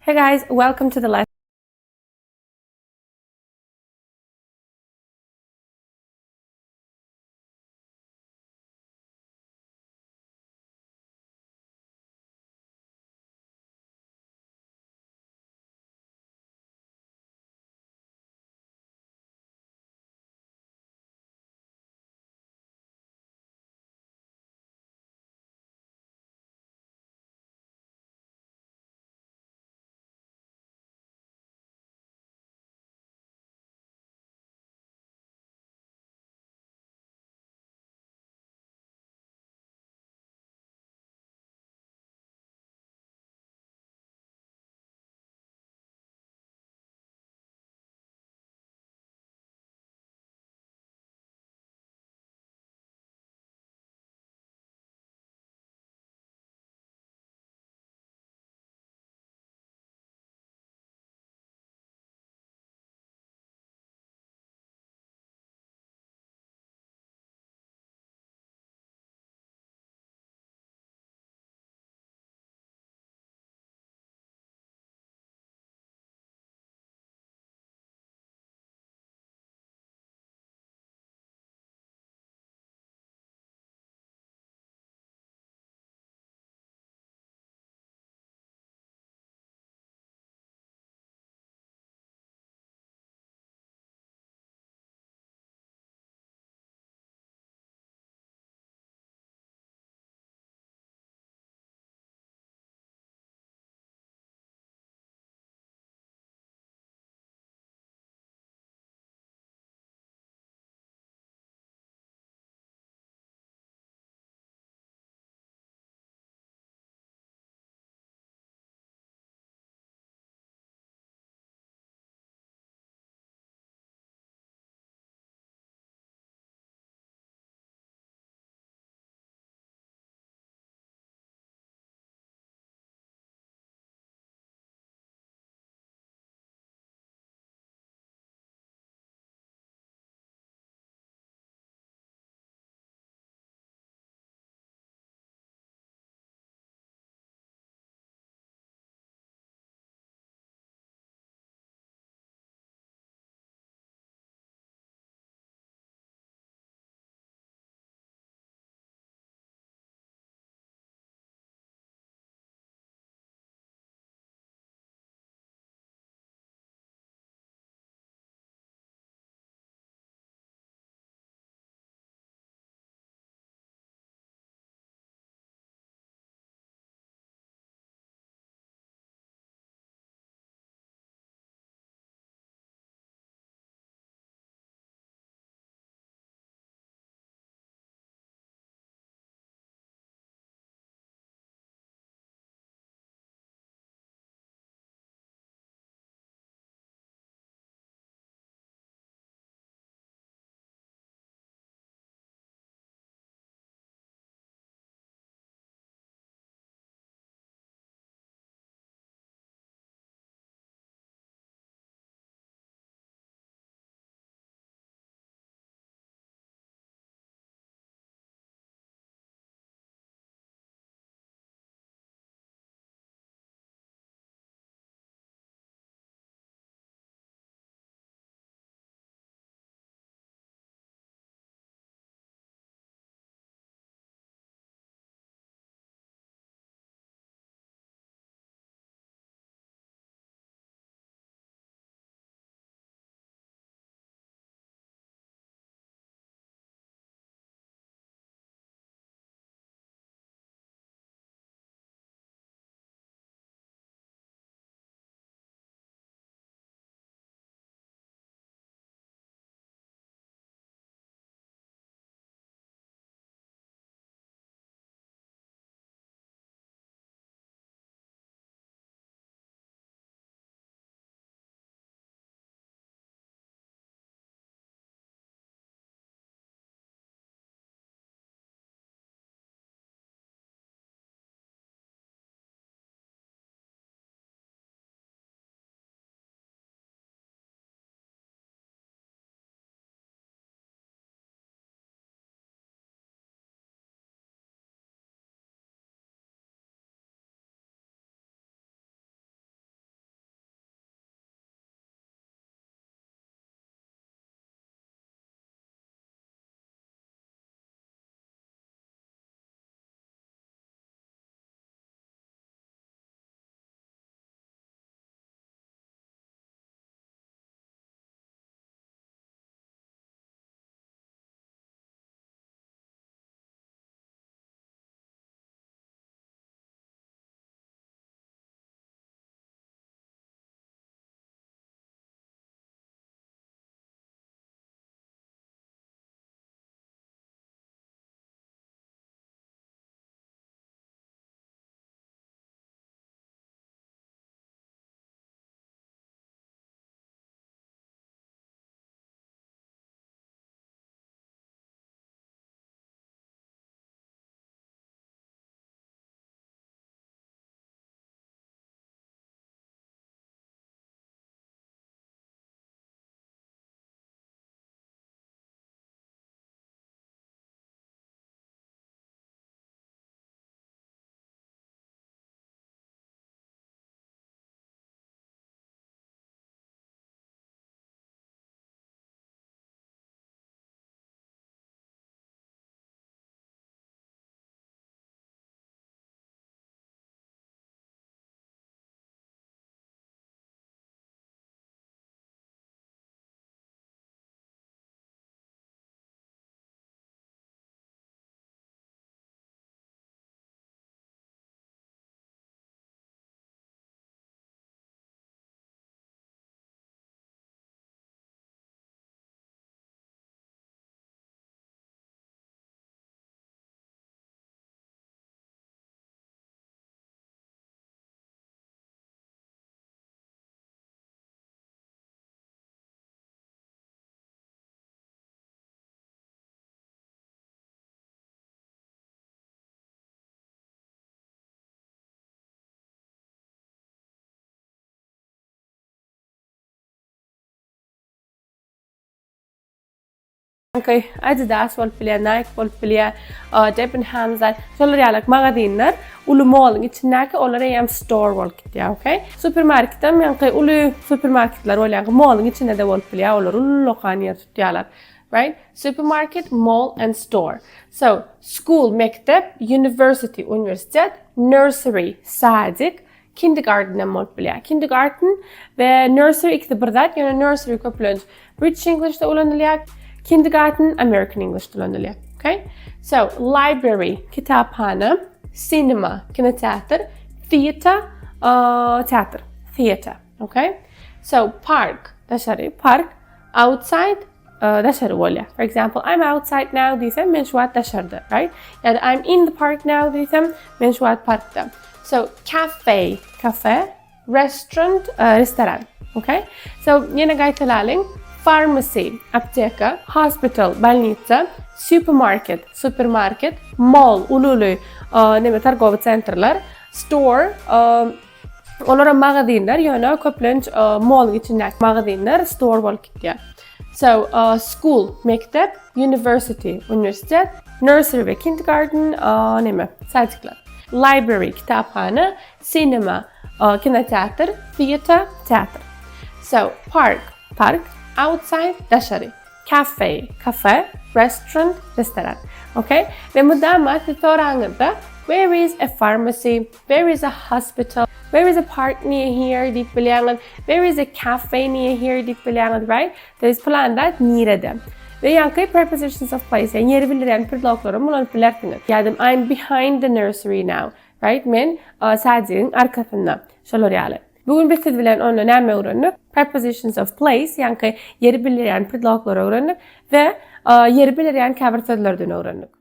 Hey guys, welcome to the lesson. Ýaňky Adidas bolup bilýär, Nike bolup bilýär, Debenhams, şolar ýaly magazinler uly mollyň içindäki olar eýýäm store bolup gitýär, okey? Supermarketem ýaňky uly supermarketler bolýar, ýaňky mollyň içinde-de bolup bilýär, olar ullakan ýer tutýarlar. Right? Supermarket, mall and store. So, school, mekdep, university, uniwersitet, nursery, sadik, Kindergarten hem bolup bilýär. Kindergarten we nursery ikisi bir zat, ýöne nursery köplenç British Englishde ulanylýar. Kindergarten American Englishde ulanylýar. Okay? So, library, kitaphana, cinema, kinoteatr, theater, uh, teatr, theater. Okay? So, park, daşary, park, outside, daşary bolýar. For example, I'm outside now diýsem, men şu wagt daşarda, right? Ýa-da I'm in the park now diýsem, men şu wagt parkda. So, cafe, kafe, restaurant, restoran. Okay? So, ýene gaýtalalyň. Pharmacy, apteka, hospital, bolnitsa, supermarket, supermarket, mall, uly-uly, neme, targowy sentrler, store, Olara magazinler, ýöne köplenç mollyň içindäki magazinler store bolup gitýär. So, uh, school, mekdep, university, uniwersitet, nursery we kindergarten, uh, neme, sadikler. Library, kitaphana, cinema, uh, kinoteatr, theater, teatr. So, park, park, outside, daşary. Cafe, kafe, restaurant, restoran. Okay? We mydama siz soraňyzda Where is a pharmacy? Where is a hospital? Where is a park near here diýip bilýäňiz. Where is a cafe near here diýip bilýäňiz, right? To jest plan zat nirede? We ýaňky prepositions of place, ýagny ýeri bildirýän predloglary ulanyp bilersiňiz. Ýa-da I'm behind the nursery now, right? Men sadigiň arkasynda. Şolar ýaly. Bu gün biz siz bilen onda näme öwrendik? Prepositions of place, ýaňky ýeri bildirýän predloglary öwrendik we ýeri bildirýän käbir sözlerden öwrendik.